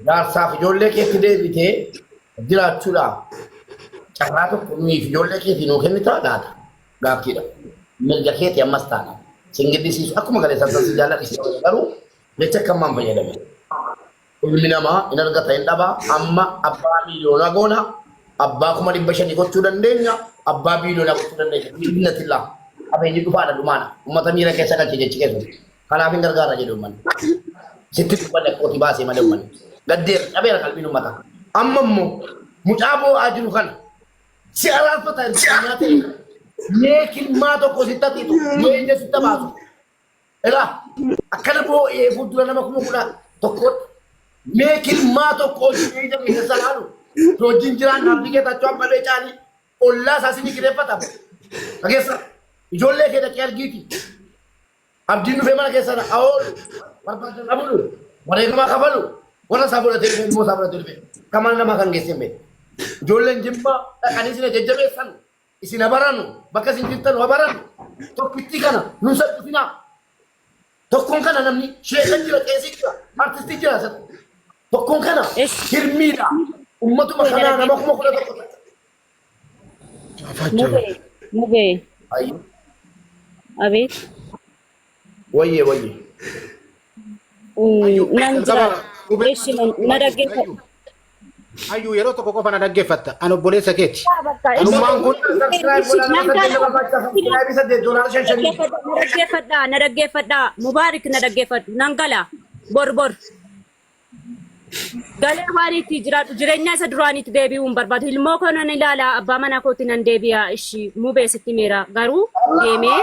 Jaarsaaf ijoollee keetti deebitee jiraachuudhaaf carraa tokko nuyiif ijoollee keetii nuu kennitaa laata? Gaaffiidha. Mirga keeti ammas taana. Sin giddisiisu akkuma galeessan san si jaalladha si kabaja garuu jecha akka ammaan fayyadame. Ilmi namaa hin argata hin dhaba amma abbaa miiliyoonaa goona abbaa 500,000 gochuu dandeenya abbaa biiliyoonaa gochuu dandeenya. Biiznatillaa qabeenyi dhufaadha dhumaadha. Uummata miira keessa galche jechi keessu. Kanaaf hin gargaarra jedhe uummanni. Sitti dubbanne akka kooti baasee malee uummanni. Gaddeera cabeera qalbiin uummata. Amma immoo mucaa boo'aa jiru kana si araarfata erga ta'e mee kilmaa tokko sitti atiitu mee ija sitti baasu. Egaa akkana boo'ee fuuldura nama 11,000tti mee kilmaa tokko hojii mee ija keessa laalu hojiin jiraan abdii keetachuu abbabee caalii ollaa isaa sinii kireeffata. Dhageessa ijoollee kee dhaqee argiiti. Abdiin dhufee mana keessa haa oolu barbaadan haa bulu wareegama kafalu warra isaa godhatee dhufe ilmoo isaa godhatee dhufe kan mana namaa kan geesse hin beeku. Ijoolleen jimmaa dhaqanii isin jajjabeessan isin habaranu bakka isin jirtan habaranu tokkittii kana nun salphisinaa. Tokkoon kana namni sheekan jira qeesii jira artistii jira asirra. Tokkoon kana hirmiidha. Ummatuma kanaa nama 11,000. Mubee, mubee, Ayyo. abeet. Wayye wayye. Mm, Nan Jalqaba jira. mubee Eshi na dhaggeeffadhu. Hayyuu yeroo tokko qofa na dhaggeeffatta. An obboleessa keeti. Bakka eshi. Anummaan kun Subscribe godhaa nama Nan saddeet gala. barbaachisa subscribe saddeet doolaara shan shanii. Na dhaggeeffadhaa, na dhaggeeffadhaa. Mubaarik na dhaggeeffadhu. Nan gala. Bor bor. Galee waan itti jiraadhu jireenya isa duraaniitti deebi'uu hin barbaadu. Ilmoo koo nan ilaala abbaa manaa kootti nan deebi'a ishi mubee sitti meera garuu deemee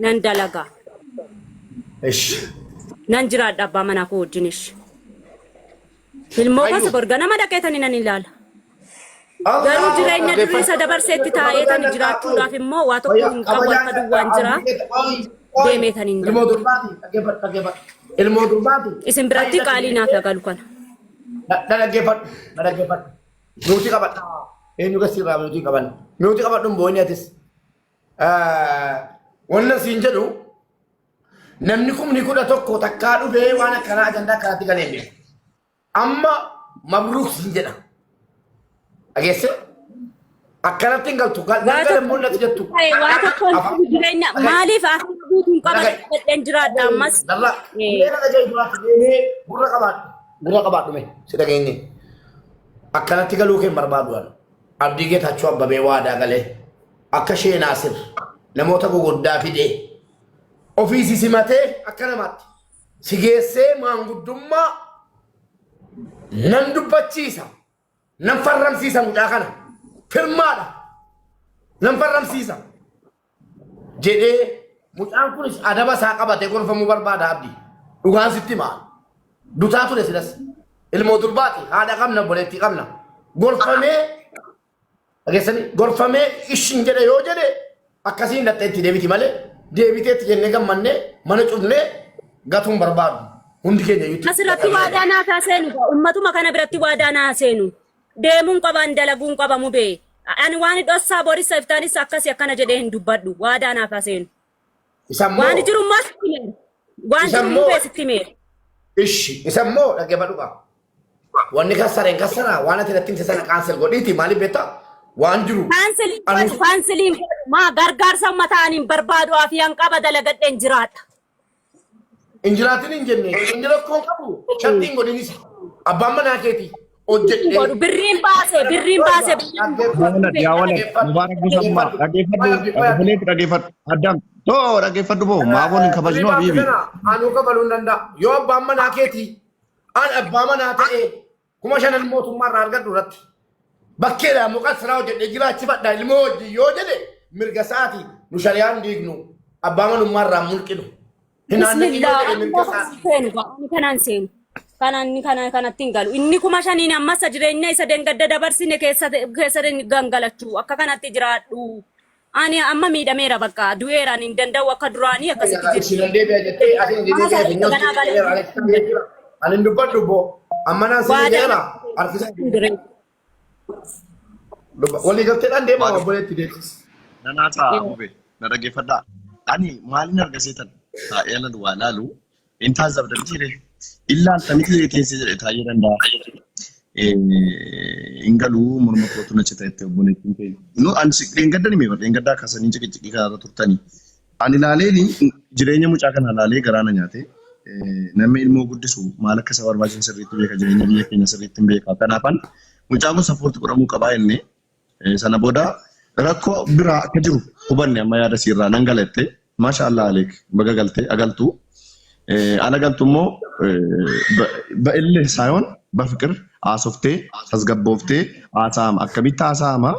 nan dalaga. Ishi. Nan jiraadha abbaa manaa koo wajjin ishi. Ilmoo koos Hayyuu. bor ganama dhaqeetani nan ilaala. Garuu jireenya durii isa dabarseetti taa'eetani jiraachuudhaaf immoo waa tokko hin qabu harka duwwaan jira. Deemeetani hin Ilmoo dalaga. durbaati dhaggeeffadhu dhaggeeffadhu. Ilmoo durbaati. Isin biratti qaalii naaf galu kana. Na dhaggeeffadhu na dhaggeeffadhu. Nuti qabadha. Eenyu gasiirraa nuti qaban. Nuti qabadhu hin boo'ini atis. Wanna siin jedhu namni 11,000 takkaa dhufee waan akkanaa ajandaa akkanaatti galee hin beeku. Amma mabruuk siin jedha. Dhageesse? Akkanatti hin galtu. Waa Nan gala tokko immoo natti jettu. ta'e waa tokko hin qabu jireenya maaliif akka guutuun qaba jedheen jiraadha ammas. Narraa. Mee na dhaga'i duraatti deemee gurra qabaadhu. Gurra qabaadhu mee si dhageenye. Akkanatti galuu kee hin barbaadu ani. Abdii Geetaachoo Abbabee waadaa galee akka ishee Naasir namoota guguddaa fidee ofii si simatee akka namaatti si geessee maanguddummaa nan dubbachiisa nan farramsiisa mucaa kana firmaadha nan farramsiisa jedhee mucaan kunis adaba isaa qabatee gorfamuu barbaada abdii dhugaan sitti himaa dutaa ture silas ilmoo durbaati haadha qabna obboleettii qabna gorfamee Dhageessanii gorfamee ishin jedhe yoo jedhe akkasiin dhattee itti deebiti malee deebitee itti jennee gammannee mana cufnee gatuun barbaadu. Hundi keenya iyyuu itti Asirratti waadaa naa kaa seenu gaa ummatuma kana biratti waadaa naa seenu. Deemuun qabaan dalaguun qaba mubee. Ani waan dhossaa borissa iftaanis akkasi akkana jedhee hin dubbadhu waadaa naaf haa seenu. Isa immoo Waan jiru immoo sitti himeera. Waan Isa jiru immoo- mubee sitti himeera. ishi isa immoo dhaggeeffadhu qaba. Wanni kassareen kassaraa waan ati natti himte sana kaansel godhiiti maaliif beektaa? Waan jiru. Kaansiliin Anu- godhu kaansiliin godhu maa gargaarsa uummataa ani hin barbaadu afiyaan qaba dalagadheen jiraadha. Hin jiraatin hin jenne inni rakkoo hin qabu shartii hin godhinis abbaan manaa keeti hojjedhee. Godhu birriin baase birriin baase Yaa walad, yaa walad, Mubaarak Musammaa, dhaggeeffadhu, obboleetti dhaggeeffadhu, Addam, too dhaggeeffadhu boo, maafoon hin kabajnu habiibi. Anuu kabaluu hin danda'a. Yoo abbaan manaa keeti an abbaa manaa ta'ee 5,000 mootummaa irraa argadhu irratti bakkeedha muka siraa hojjedhee jiraachifadha ilmoo wajjin yoo jedhe mirga isaati nu shariyaan diignu abbaa manummaa irraa mulqinu. Hin aannan yoo Bismillah jedhe mirga amma isaati. seenu ba ani kanaan seenu kanaan inni kana kanatti hin galu inni 5,000n ammas jireenya isa dengadda dabarsine keessa keessa gangalachuu akka kanatti jiraadhu ani amma miidhameera bakka du'eera ani hin danda'u akka duraanii akkasitti jiru. Isin deebi'a jettee asin Mana deebi'ee isaa finyoo ganaa galee ani hin dubbadhu boo amma naan sin Waadaa jedheera harkisa walii galteedhaan deemaa obboleetti deebis. Nanaa ta'a mube na dhaggeeffadhaa. Ani maalin arga seetan taa'ee alan waa laalu hin taazabda mitiire. Illaalta miti teessee jedhe taa'ee danda'a. Hin galuu morma kootu na cita jettee obboleettiin keenya. Nu ani dheengadda ni meeqa dheengaddaa kaasanii ciqiciqii kanarra turtanii. Ani ilaaleeni jireenya mucaa kana ilaalee garaa na nyaate. Namni ilmoo guddisu maal akka isa barbaachisu sirriitti beeka jireenya biyya keenya sirriitti hin beeka. Kanaafan mucaan kun support godhamuu qabaa jennee sana booda rakkoo biraa akka jiru hubanne amma yaada siirraa nan gala jettee maasha Allah aleek baga galtee agaltu. Ala galtu immoo ba'illee saayoon bafiqir haasoftee tasgabbooftee haasa'ama akkamitti haasa'ama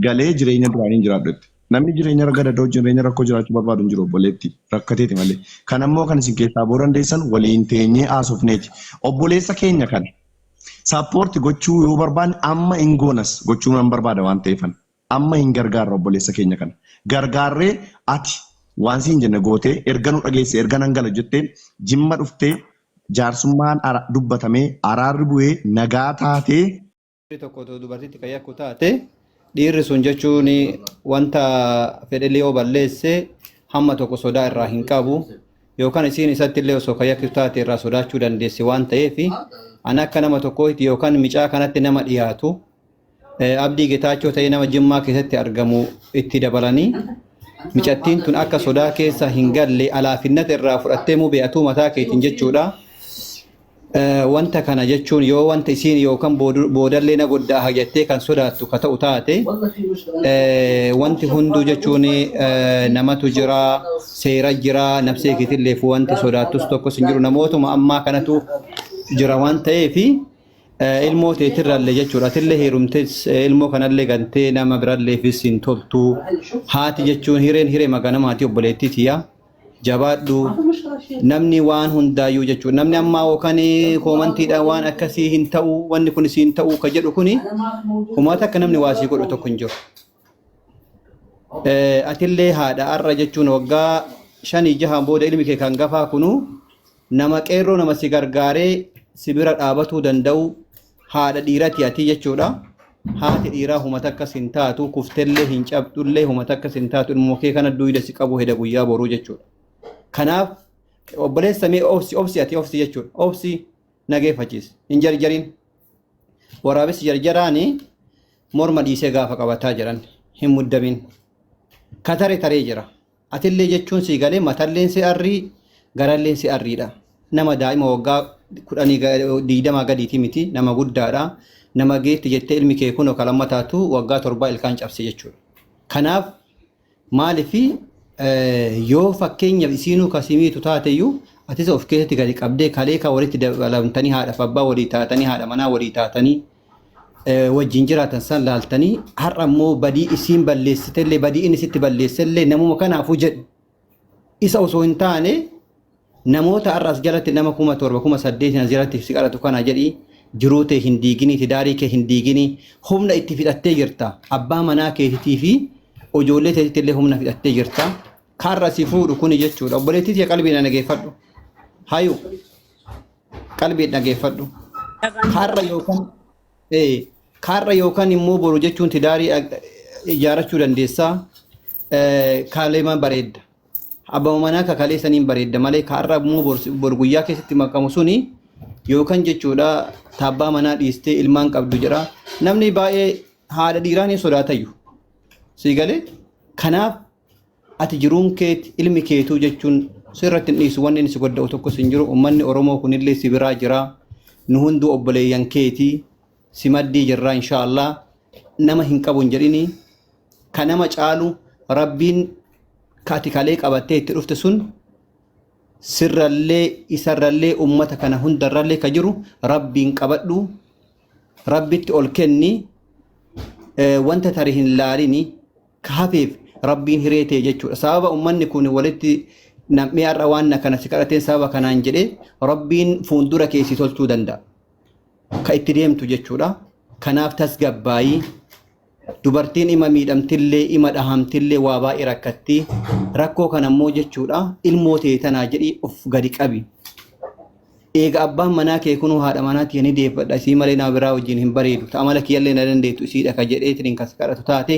galee jireenya duraanii hin jiraadhu jette. Namni jireenya gadadoo jireenya rakkoo jiraachuu barbaadu hin jiru obboleetti rakkateeti malee. Kan ammoo kan isin keessaa boo dandeessan waliin teenyee haasofneeti. Obboleessa keenya kana support gochuu yoo barbaanne amma hin goonas gochuu nan barbaada waan ta'eefan. Amma hin gargaarra obboleessa keenya kana. Gargaarree ati waan siin jenne gootee erga nu dhageesse erga nan gala jettee Jimma dhuftee jaarsummaan dubbatamee araarri bu'ee nagaa taatee Dhiirri tokko otoo dubartiitti kan yakku taate dhiirri sun jechuun wanta fedhellee yoo balleesse hamma tokko sodaa irraa hin qabu yookaan isiin isatti illee osoo kan yakkitu taate irraa sodaachuu dandeessi waan ta'eef ani akka nama tokkootti yookaan micaa kanatti nama dhiyaatu Abdii Getaachoo ta'ee nama Jimmaa keessatti argamu itti dabalanii micattiin tun akka sodaa keessa hin galle alaafinnata irraa fudhattee mubee atuu mataa keetiin jechuudha. Wanta kana jechuun yoo wanta isiin yookaan boodallee na goddaaha jettee kan sodaattu ka ta'u taate wanti hunduu jechuun namatu jira seera jira nafsee keetilleef wanti sodaattus tokkos hin jiru namootuma ammaa kanatu jira waan ta'eef ilmoo teetirrallee jechuudha atillee heerumtes ilmoo kanallee gantee nama biralleefis hin toltu haati jechuun hireen hiree maganamaati obboleettii tiyya. Jabaadhu namni waan hundaayyuu jechuudha. Namni ammaa yookaan koomantiidhaan waan akkasii hin ta'u wanni kun siin ta'u ka jedhu kuni humaata akka namni waa sii godhu tokko hin jiru. Atillee haadha har'a jechuun waggaa shanii jahaan booda ilmi kee kan gafaa kunu nama qeerroo nama si gargaaree si bira dhaabatuu danda'u haadha dhiirati ati jechuudha. Haati dhiiraa huma takkas hin taatu kuftellee hin cabxullee huma takkas hin taatu ilmoo kee kana duyda si qabu heda guyyaa boruu jechuudha. Kanaaf obboleessa mee obsi obsi ati obsi jechuudha. Obsi nageeffachiisi. Hin jarjarin. Waraabessi jarjaraani morma dhiisee gaafa qabataa jiran hin muddamin. Katare taree jira. Atillee jechuun sii galee matalleen si arrii garalleen si arriidha. Nama daa'ima waggaa kudhanii digdamaa gadiiti miti nama guddaadha. Nama geetti jettee ilmi kee kunoo ka lammataatu waggaa torbaa ilkaan cabse jechuudha. Kanaaf maalifi yoo fakkeenyaaf isiinuu ka si miitu taateyyuu atis of keessatti gadi qabdee kalee ka walitti dabalamtanii haadhaaf abbaa walii taatanii haadha manaa walii taatanii wajjin jiraatan san laaltanii har'a immoo badii isiin balleessitellee badii inni sitti balleessellee namuma kanaafuu jedhu isa osoo hin taane namoota har'a as jalatti nama 7,000 8,000 as jalatti si kadhatu kana jedhi jiruu tee hin diiginii tidaarii kee hin diiginii humna itti fixattee jirta abbaa manaa keetitii fi ijoollee teetitti illee humna fixattee jirta kaarra si fuudhu kuni jechuudha obboleettii tiyya qalbii na dhageeffadhu hayu qalbiin dhageeffadhu. Har'a yookaan ee, har'a yookaan immoo boru jechuun tidaarii ijaarachuu dandeessaa. Kaaleema bareedda. Abbama manaa ka kalee saniin bareedda malee ka har'a immoo boru guyyaa keessatti makamu suni yookaan jechuudha taabbaa manaa dhiistee ilmaan qabdu jedha. Namni baay'ee haadha dhiiraa ni sodaatayyu. Sii galee kanaaf Ati jiruun keeti ilmi keetuu jechuun sirratti hin dhiisu wanni inni si godda'u tokkos hin jiru ummanni Oromoo kunillee si biraa jira nu hunduu obboleeyyan keeti si maddii jirraa inshaa Allah nama hin qabu hin jedhini ka nama caalu rabbiin ka ati kalee qabattee itti dhufte sun sirrallee isarrallee ummata kana hundarrallee ka jiru rabbiin qabadhu rabbitti ol kenni wanta tari hin laalini ka hafeef Rabbiin hiree ta'e jechuudha. Sababa ummanni kun walitti nam'ee har'a waan kana si kadhateen sababa kanaan jedhee Rabbiin fuuldura kee si tolchuu danda'a. Ka itti deemtu jechuudha. Kanaaf tasgabbaayii. Dubartiin ima miidhamtillee ima dhahamtillee waa baay'ee rakkatti. Rakkoo kana immoo jechuudha ilmoo tee tanaa jedhii of gadi qabi. Eega abbaan manaa kee kunuu haadha manaa tiyya ni deeffadha isii malee nama biraa wajjin hin bareedu ta amala kiyyallee na dandeettu isiidha ka jedheetiin ka si kadhatu taate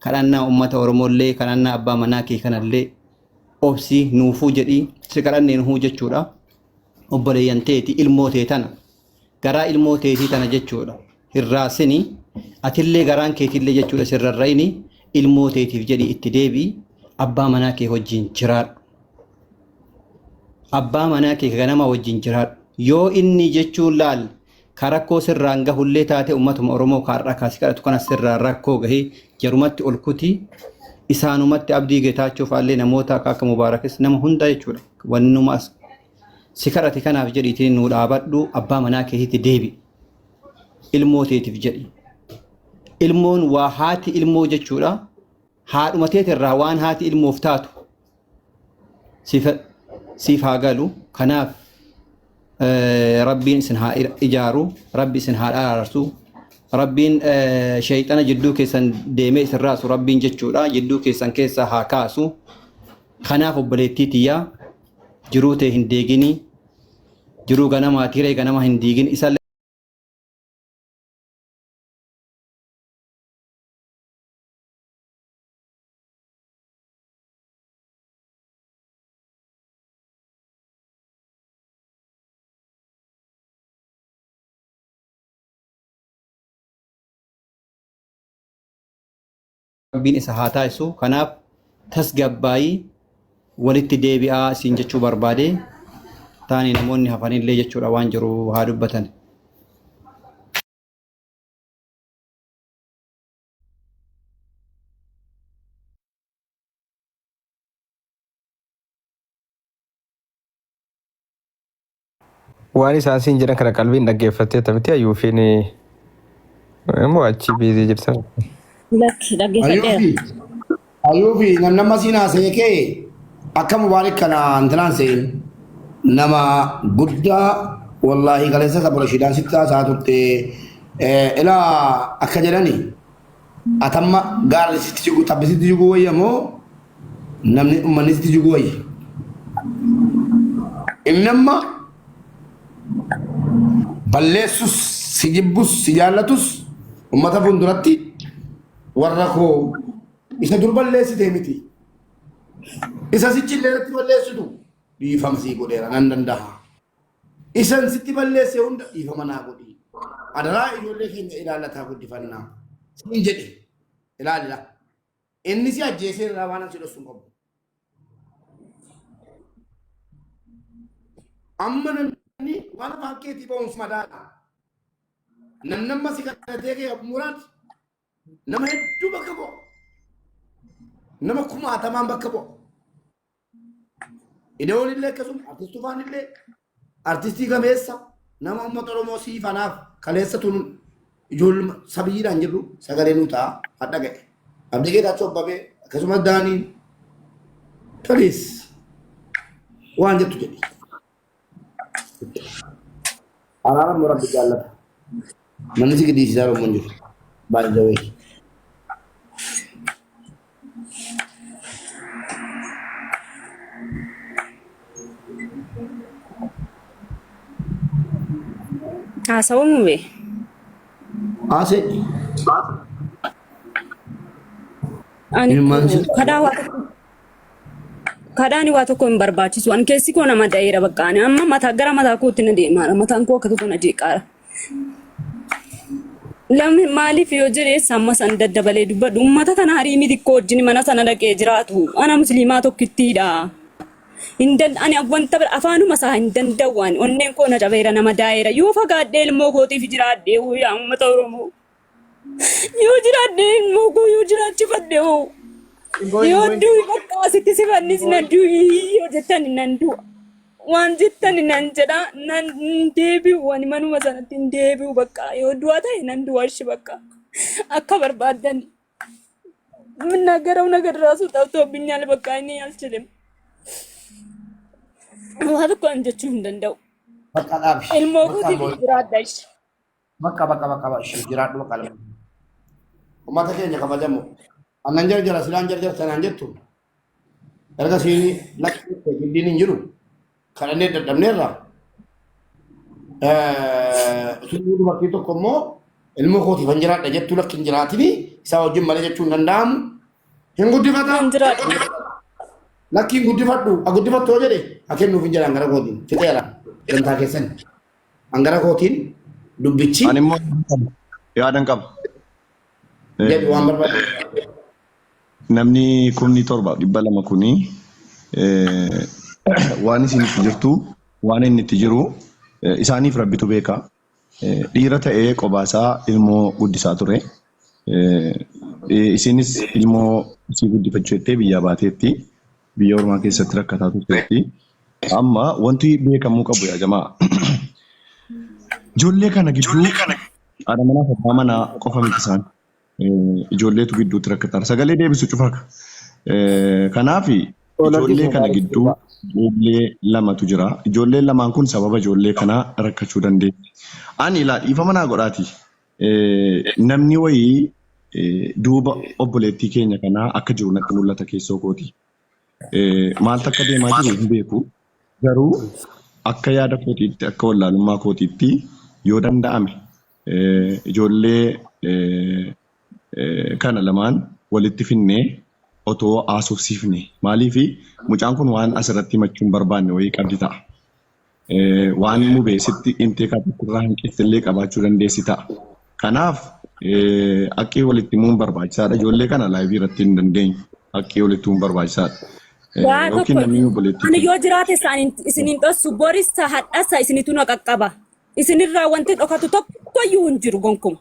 kadhannaa ummata Oromollee kadhannaa abbaa manaa kee kanallee obsi nuufuu jedhii si kadhannee nuhuu jechuudha. Obboleeyyan teeti ilmoo tee tana garaa ilmoo teetii tana jechuudha hin raasini atillee garaan keetillee jechuudha sin rarra'ini ilmoo teetiif jedhi itti deebi'i abbaa manaa kee wajjin jiraadhu. Abbaa manaa kee ganama wajjin jiraadhu. Yoo inni jechuun laal ka rakkoo sirraan gahullee taate ummatuma Oromoo ka har'a kaasi kadhatu kana sirraan rakkoo gahee jarumatti ol kuti isaanumatti Abdii Getaachoo fa'allee namoota akka akka Mubaarakis nama hunda jechuudha. Wannuma as si kadhate kanaaf jedhiitiin nuu dhaabadhu abbaa manaa keetiitti deebi. Ilmoo teetiif jedhi. Ilmoon waa haati ilmoo jechuudha. Haadhuma teetirraa waan haati ilmoof taatu siif siif haa galu. Kanaaf Rabbiin isin haa ijaaru, Rabbi isin haa araarsu, Rabbiin shayxana jidduu keessan deemee isin raasu Rabbiin jechuudha jidduu keessan keessaa haa kaasu. Kanaaf obboleettii tiyyaa jiruu tee hin deegini, jiruu ganamaa tiree ganama hin diigin isa Rabbiin isa haa taasisu. Kanaaf tasgabbaayii walitti deebi'aa siin jechuu barbaade. Taani namoonni hafanillee jechuudha waan jiru haa dubbatan. Waan isaan siin jedhan kana qalbiin dhaggeeffattee miti ayyuufiin immoo achi biizii jirtan. Lakki dhaggeeffadheera. Ayyuufi ayyuufi namni amma siin haasa'e kee akka mubaarik kana intinaan se'in nama guddaa wallaahi kaleessa sabura shiidaan sitti haasa'aa turte ilaa akka jedhani atamma gaarri sitti jigu tabbi sitti jigu wayya moo namni ummanni sitti jigu wayya. Inni amma balleessus si jibbus si jaallatus ummata fuulduratti warra koo isa dur balleessite miti. Isa sichi illee irratti balleessitu dhiifama sii godheera nan danda'a. Isan sitti balleesse hunda dhiifama naa godhi. Adaraa ijoollee keenya ilaallataa guddifannaa. Siin jedhe ilaalla. Inni si ajjeesee irraa waan asi dhossu hin qabu. Amma namni waan afaan keetii ba'uun si madaala. Namni amma si kadhatee kee muraat nama hedduu bakka bu'a. Nama kumaatamaan bakka bu'a. Ida'oon illee akkasuma artist Tufaan illee artistii gameessa nama uummata Oromoo siif anaaf kaleessa tun ijoolluma sabiyyiidhaan jirru sagalee nuu ta'a hadha ga'e. Abdii Geetaachoo Abbabee akkasumas Daaniin please waan jettu jedhi. Araara immoo rabbi jaallata. Namni si gidiisisaa Oromoo hin jiru. By the way. Haasawuu mube. Haasee. Ani Ilmaan si kadhaa waa tokko kadhaan waa tokko hin barbaachisu. Ani keessi koo nama da'eera bakka ani amma mataa gara mataa kootti na deemaara. Mataan koo akka tokko na jeeqaara. Lammi maaliif yoo jedhe amma san daddabalee dubbadhu uummata tana hariimii xiqqoo wajjin mana sana dhaqee jiraatu. Ana musliimaa tokkittiidha. Hin dan ani wanta bira afaanuma isaa hin danda'u ani onneen koo na cabeera nama daa'eera yoo fagaadhee ilmoo kootiif jiraadhee hoo yaa uummata Oromoo. Yoo jiraadhee ilmoo koo yoo jiraachifadhe hoo. Yoo du'i bakka asitti si fannisna du'i yoo jettan nan du'a. Waan jettan nan jedha nan hin deebi'u ani manuma sanatti hin deebi'u bakka yoo du'a ta'e nan du'a ishi bakka akka barbaaddan የምናገረው ነገር ራሱ ጠፍቶብኛል። በቃ እኔ አልችልም። waa tokko an jechuu hin danda'u. Bakka dhaabi. Ilmoo Bakka kootiif booda. jiraadha ishi. Bakka bakka bakka ishee jiraadhu bakka lama. Uummata keenya kabajamu. Annan jarjara silaan jarjara sanaan jettu. Erga siin lakki giddiin hin jiru. Kadhannee dadhabneerra. Utuu dubartii tokko immoo ilmoo kootiif hin jiraadha jettu lakki hin jiraatini isaa wajjin malee jechuun hin danda'amu. Hin guddifata. Nan jiraadha. Lakki hin guddifadhu. Ha guddifattu yoo jedhe ha kennuuf hin jedhan gara kootiin. Fixeera. Dantaa keessan. Hangara kootiin dubbichi Ani immoo yaadan qaba. jedhu waan barbaadu. Namni 7200 kuni waan isin itti jirtu, waan inni itti jiru isaaniif rabbitu beeka. Dhiira ta'ee qobaasaa ilmoo guddisaa ture. Isinis ilmoo isii guddifachuu jettee biyyaa baateetti. Biyya ormaa keessatti rakkataa turteetti. Amma wanti beekamuu qabu yaa jamaa. Ijoollee kana gidduu haadha manaa fi abbaa manaa qofa miti isaan. Ijoolleetu gidduutti rakkataa. Sagalee deebisu cufaka. Kanaaf ijoollee kana gidduu ijoollee lamatu jira. Ijoolleen lamaan kun sababa ijoollee kanaa rakkachuu dandeessi. Ani ilaa dhiifama naa godhaati. Namni wayii duuba obboleettii keenya kanaa akka jiru natti mul'ata keessoo kooti. Maaltu akka deemaa jiru hin beeku. Garuu akka yaada kootiitti, akka wallaalummaa kootiitti yoo danda'ame ijoollee kana lamaan walitti finnee otoo haasofsiifne. Maaliif mucaan kun waan asirratti himachuu hin barbaanne wayii qabdi ta'a. Waan mubee sitti himtee kan irraa hanqifte illee qabaachuu dandeessi ta'a. Kanaaf haqqii walitti himuun barbaachisaadha. Ijoollee kana live irratti hin dandeenyu. Haqqii walitti himuun barbaachisaadha. Waa Yookiin tokko namni obboleettii ani yoo jiraate isaan isin hin dhossu, boris hadhasa isinitu na qaqqaba. Isinirraa wanti dhokatu tokkoyyuu hin jiru gonkuma.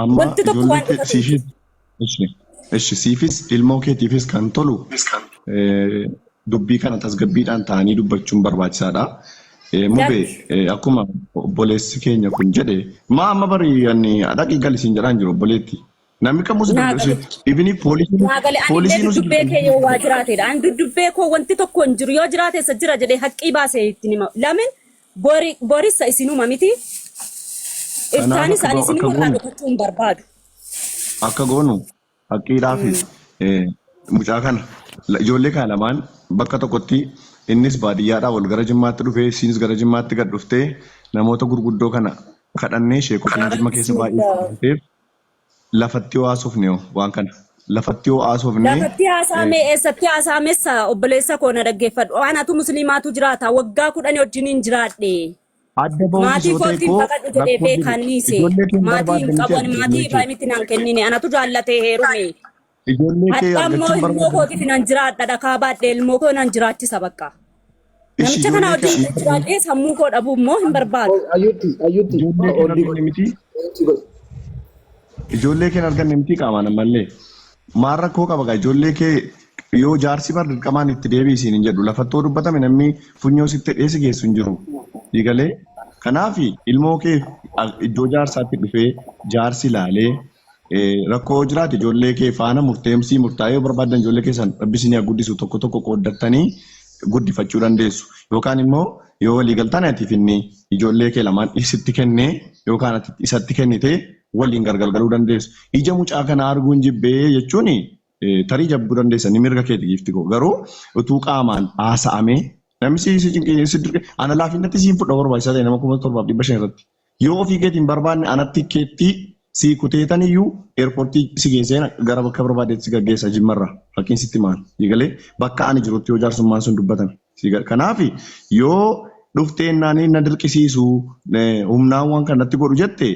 Amma Wanti tokko ijoollee waan kee dhokatu hin siifis ishi ishi siifis ilmoo keetiifis kan tolu dubbii kana tasgabbiidhaan ta'anii dubbachuun barbaachisaadha. Mubee Lakki. Akkuma obboleessi keenya kun jedhe maa amma bari ani dhaqii gali siin jedhaan jiru obboleetti. Namni kamuu si Naa dirqisiisu. gale. Ibini poolisiin Naa gale, ani illee poolisiin si duddubbee kee yoo waa jiraateedha. Ani duddubbee koo wanti tokko hin jiru, yoo jiraate isa jira jedhee haqqii baasee ittiin hima. Lamin bori borissa isinuma miti. Kanaaf Iftaanis akka ani akka isinuma irraa goonu dhokachuu hin barbaadu. Akka goonu haqqiidhaa fi mucaa kana ijoollee kana lamaan bakka tokkotti, innis baadiyyaadhaa wal gara Jimmaatti dhufee isinis gara Jimmaatti gad dhuftee, namoota gurguddoo kana kadhannee, sheekotiin Jimma keessa baay'ee Bismillah. ta'eef lafatti yoo haasofne hoo, waan kana lafatti yoo haasofne Lafatti haasa'ame eessatti haasa'amessa? Obboleessa koo, na dhaggeeffadhu. Waan atu musliimaatu jiraata. Waggaa 10 wajjiniin jiraadhe. Adda bahuuf Maatii yoo ta'e kootiin koo baqadhu jedhee rakkoo jiru beekaan niise. ijoollee kee hin Maatii hin barbaadde miti qabu. Ani ati maatii ijoollee kee Ibraahimitti naan kennine. Anatu jaallatee heerume. Ijoollee kee Hadha immoo argachuu hin ilmoo barbaadde kootiif nan jiraadha. Dhakaa baadhee ilmoo koo nan jiraachisa bakka. Ishi Namicha kana ijoollee kee wajjin jiraadhee sammuu koo dhabuu immoo hin barbaadu. Ayyutti, ayyutti, ijoollee kee hin oddii arganne miti godhi. Ijoollee kee hin arganne miti qaamaan ammallee. Maal rakkoo qaba gaa ijoollee kee yoo jaarsi bar dirqamaan itti deebi'i siin hin jedhu, lafattoo dubbatame namni funyoo sitti hidhee si geessu hin jiru. Diigalee kanaaf ilmoo kee iddoo jaarsaatti dhufee jaarsi ilaalee rakkoo jiraate ijoollee kee faana murteemsii murtaa'ee yoo barbaadan ijoollee keessan rabbi isinii haa guddisu tokko tokko qooddattanii guddifachuu dandeessu. Yookaan immoo yoo walii galtan ati finni ijoollee kee lamaan isitti kennee yookaan ati isatti kennitee waliin gargar galuu dandeessu. Ija mucaa kana arguun jibbee jechuun tarii jabbuu dandeessa, ni mirga keeti giifti koo. Garuu utuu qaamaan haasa'amee namni si si cinqee si dirqe ana laafinnatti siin fudha barbaachisaa ta'e nama 7500 irratti. Yoo ofii keetiin barbaanne anatti keetti si kuteetan iyyuu airportii si geessee gara bakka barbaadeetti si gaggeessa Jimmarraa. Fakkiin sitti maal? Eegalee bakka ani jirutti yoo jaarsummaan sun dubbatame. Kanaaf yoo dhuftee naanii na dirqisiisu, humnaan waan kanatti godhu jette,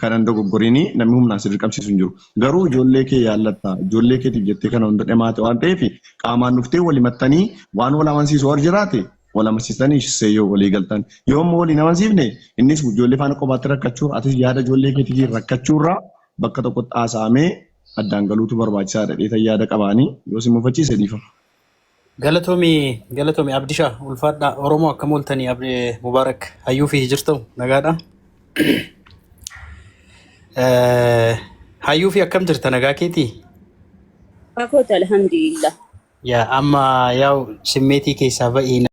kanan dogoggorinii namni humnaan si dirqamsiisu hin jiru. Garuu ijoollee kee yaallatta, ijoollee keetiif jettee kana hunda dhemaate waan ta'eef qaamaan dhuftee walimattanii waan wal amansiisu war jiraate wal amansiistanii seeyyoo walii galtan. Yoo immoo waliin amansiifne innis ijoollee faana kophaatti rakkachuu, atis yaada ijoollee keetiin rakkachuurraa bakka tokkotti haasa'amee addaan galuutu barbaachisaadha dheetan yaada qabaanii yoo si mufachiise dhiifama. Galatoomi, galatoomi Abdishaa, ulfaadha. Oromoo akkam ooltanii? Abdi Mubaarak, hayyuu fi jirtu nagaadha. Hayyuu fi akkam jirta, nagaa keetii? Akoota, alhamdulillah. Yaa amma yaa'u simmeetii keessaa ba'ii.